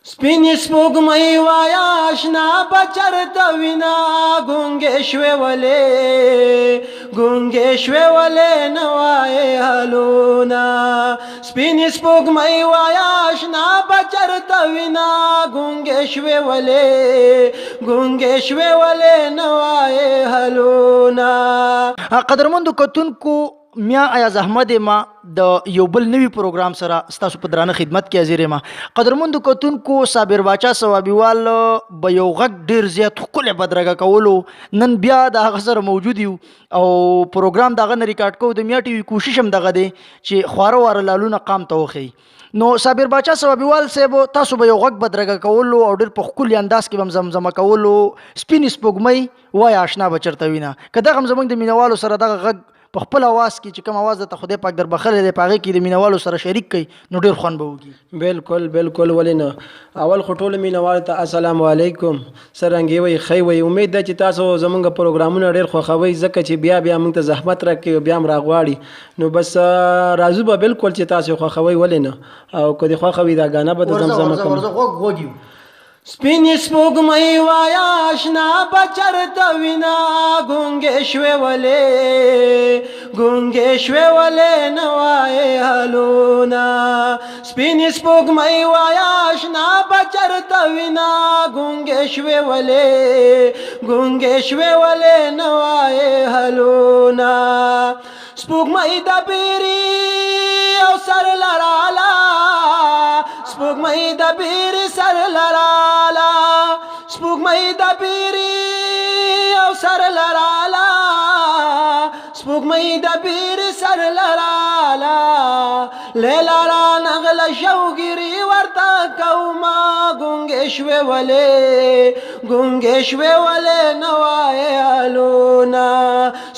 سپینې سپوږمۍ وایا آشنا به چرته وینا، ګونګې شوې ولې، ګونګې شوې ولې نه وایې حالونه؟ سپینې سپوږمۍ وایا آشنا به چرته وینا، ګونګې شوې ولې، ګونګې شوې ولې نه وایې حالونه؟ قدرمندو کتونکو، میا ایاز احمد ما د یو بل نوي پروګرام سره ستاسو په درانه خدمت کې حاضر یم. قدرمندو کتونکو، صابر باچا ثوابیوال به یو غږ ډیر زیات ښکلی بدرګه کولو. نن بیا د هغه سره موجود یو او پروګرام د هغه نه ریکارډ کوو. د میا ټي وي کوشش هم دغه دی چې خواره واره لالونه قام ته وښیي. نو صابر باچا ثوابیوال صاحب، تاسو به یو غږ بدرګه کولو او ډیر په ښکلي انداز کې به هم زمزمه کولو، سپینې سپوږمۍ وایه آشنا به چېرته وینه. که دغه هم زموږ د مینهوالو سره دغه غږ په خپل اواز کې، چې کوم اواز درته خدای پاک در بخښلی دی، په هغې کې د مینهوالو سره شریک کړئ نو ډېر خوند به وکړي. بالکل بالکل، ولې نه. اول خو ټولو مینهوالو ته السلام علیکم. څرنګه وئ؟ ښه وئ؟ امید ده چې تاسو زمونږ پروګرامونه ډېر خوښوئ، ځکه چې بیا بیا موږ ته زحمت راکوي او بیا هم راغواړي. نو بس راځو به بالکل چې تاسو خوښوئ، ولې نه. او که دې خوښه وي، دا ګانه به د زمزمه کوم. ورځه، غوږ غوږ یو. سپینې سپوږمۍ وایا آشنا به چرته وینا، ګونګې شوې ولې، ګونګې شوې ولې نه وایې حالونه؟ سپینې سپوږمۍ وایا آشنا به چرته وینا، ګونګې شوې ولې، ګونګې شوې ولې نه وایې حالونه؟ سپوږمۍ د بیري او سر لراله، سپوږمۍ د بیري سر لراله، سپوږمۍ د بیري او سر لراله، سپوږمۍ د بیري سر لراله. لیلا را نغله شوګیری ورته کوما، ګونګې شوې ولې، ګونګې شوې ولې نه وایې حالونه؟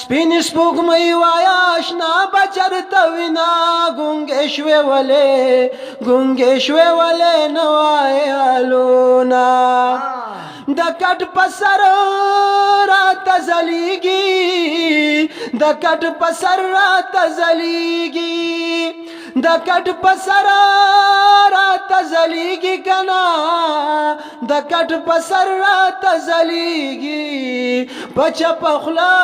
سپینې سپوږمۍ وایا آشنا به چرته وینا، ګونګې شوې ولې، ګونګې شوې ولې نه وایې حالونه؟ د کټ په سر راته ځلیږي، د کټ په سر راته ځلیږي، د کټ په سر راته ځلیږي کنا، د کټ په سر راته ځلیږي. پچه پخلا،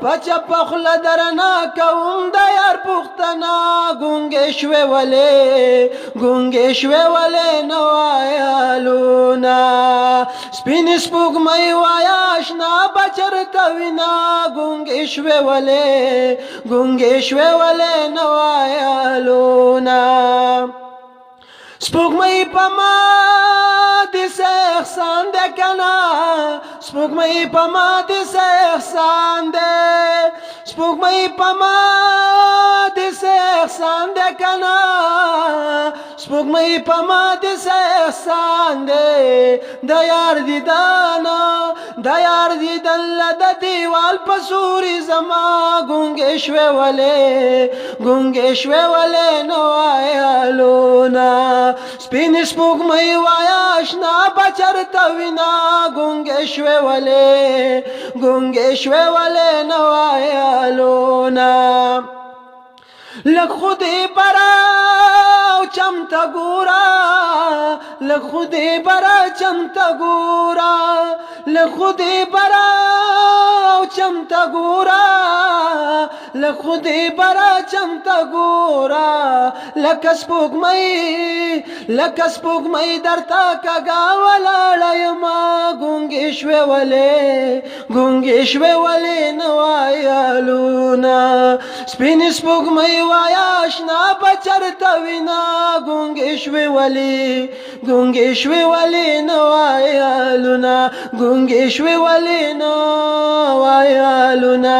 پچه پخلا درنا کوم د یار پوښتنه، ګونګې شوې ولې، ګونګې شوې ولې نه وایې حالونه؟ سپینې سپوږمۍ وایا آشنا به چرته وینا، ګونګې شوې ولې، ګونګې شوې ولې نه وایې حالونه؟ سپوږمۍ په ما دې څه احسان دی کنه، سپوږمۍ په ما دې څه احسان دی، سپوږمۍ په ما دې څه احسان دی کنه، سپوږمۍ په ما دې څه احسان دی؟ د یار دیدانه، د یار دیدن له د دیوال په سوري زما، ګونګې شوې ولې، ګونګې شوې ولې نه وایې حالونه؟ سپینې سپوږمۍ وایا آشنا به چرته وینا، ګونګې شوې ولې، ګونګې شوې ولې نه وایې حالونه؟ لږ خو دې برا او چمته ګورا، لږ خو دې برا چمته ګورا، لږ خو دې برا او چمته ګورا، لږ خو دې برا چمته ګورا. لکه سپوږمۍ، لکه سپوږمۍ درته کږه ولاړه یمه، ګونګې شوې ولې، ګونګې شوې ولې نه وایې حالونه؟ سپینې سپوږمۍ وایا آشنا به چرته وینا، ګونګې شوې ولې، ګونګې شوې ولې نه وایې حالونه؟ ګونګې شوې ولې نه وایې حالونه؟